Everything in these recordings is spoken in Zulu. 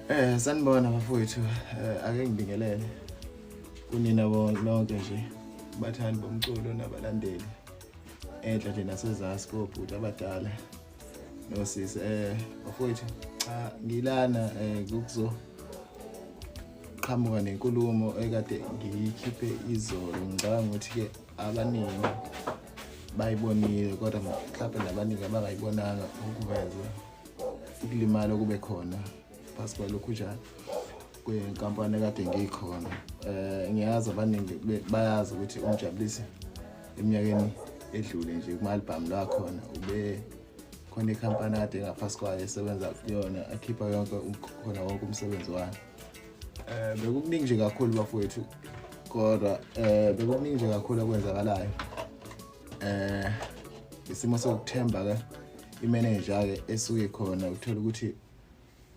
Sanibona bafowethu, ake ngibingelele kunina bonke nje bathandi bomculo nabalandeli enhla nje nasezasi kobhuti abadala nosisi. Bafowethu, cha, ngilana kukuzo qhamuka nenkulumo ekade ngiyikhiphe izolo. Ngicabanga ukuthi-ke abaningi bayibonile, kodwa mhlawumbe nabaningi abangayibonanga, ukuveza ukulimala okube khona phasi kwalokhunjani kwenkampani ekade ngikhona. Ngiyazi abaningi bayazi ukuthi uMjabulisi eminyakeni edlule nje kuma-albhamu lakhona ube khona ikhampani akade engaphasi kwayo, esebenza kuyona, akhipha yonke khona wonke umsebenzi wayo. Bekukuningi nje kakhulu bafowethu, kodwa bekukuningi nje kakhulu okwenzakalayo. Isimo sokuthemba ke imanager ke esuke khona, uthola ukuthi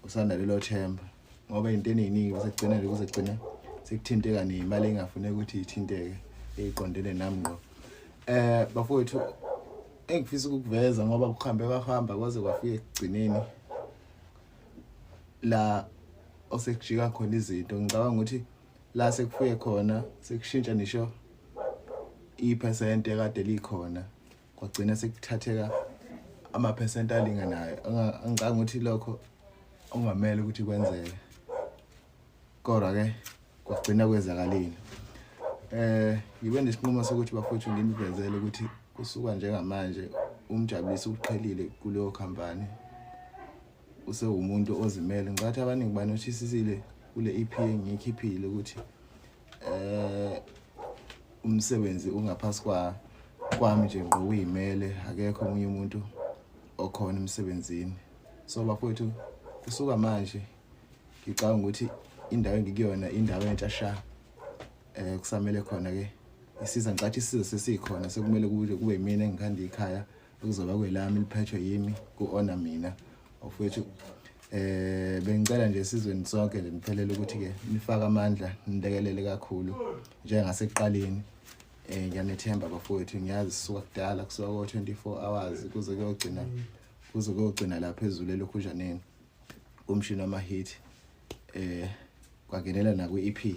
usanda lelo themba, ngoba into eningi kusegcina nje kuzegcina sekuthinteka nemali engafuneki ukuthi ithinteke, eyiqondene nami ngqo. Bafowethu, engifisa ukukuveza, ngoba kuhambe kwahamba kwaze kwafika ekugcineni la osekujika khona izinto, ngicabanga ukuthi la sekufike khona sekushintsha nisho iphesenti ekade likhona, kwagcina sekuthatheka amaphesenti alinganayo. Angicabanga ukuthi lokho okungamele ukuthi kwenzeke, kodwa-ke kwagcina kwenzakalile. Ngibe nesinqumo sokuthi bafowethu nginivezele ukuthi kusuka njengamanje uMjabulisi uqhelile kuleyo khampani, usewumuntu ozimele. Ngicathi abaningi banothisisile kule EP engiyikhiphile ukuthi umsebenzi ungaphasi kwa kwami nje ngqo, uyimele, akekho omunye umuntu okhona emsebenzini. So bafowethu, kusuka manje ngicabanga ukuthi indawo engikuyona indawo entsha sha. Kusamele khona ke isiza, ngicathi isiza sesikhona, sekumele kube yimina engikhanda ikhaya okuzoba kwelami, liphethwe yimi, ku-ona mina bafowethu. Bengicela nje esizweni sonke nje niphelele ukuthi ke nifake amandla, nilekelele kakhulu njengasekuqaleni. Ngiyanethemba bafowethu, ngiyazi sisuka kudala, kusuka ko 24 hours kuze kuyogcina lapha phezulu elokhunjaneni kumshini wama-hit, kwangenela nakwi-EP.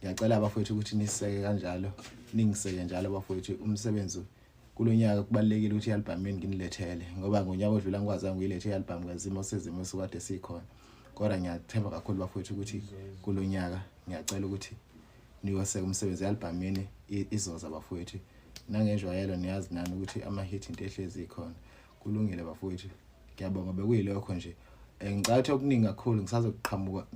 Ngiyacela bafowethu ukuthi niseke kanjalo, ningiseke njalo bafowethu. Umsebenzi kulonyaka kubalulekile ukuthi i-album yeni nginilethele, ngoba ngonyaka odlula ngikwazanga ukuyiletha i-album ngezimo sezimo esukade sikhona, kodwa ngiyathemba kakhulu bafowethu ukuthi kulonyaka ngiyacela ukuthi niweseke umsebenzi, i-album yeni izoza bafowethu. Nangenjwayelo niyazi nani ukuthi ama-hit into ehlezi ikhona. Kulungile bafowethu, ngiyabonga, bekuyilokho nje. Ngicabanga ukuthi okuningi kakhulu ngisazoqhamuka,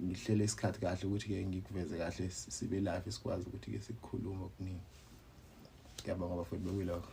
ngihlele isikhathi kahle ukuthi-ke ngikuveze kahle, sibe live, sikwazi ukuthi-ke sikukhulume okuningi. Ngiyabonga bafowethu, bekuyilokho.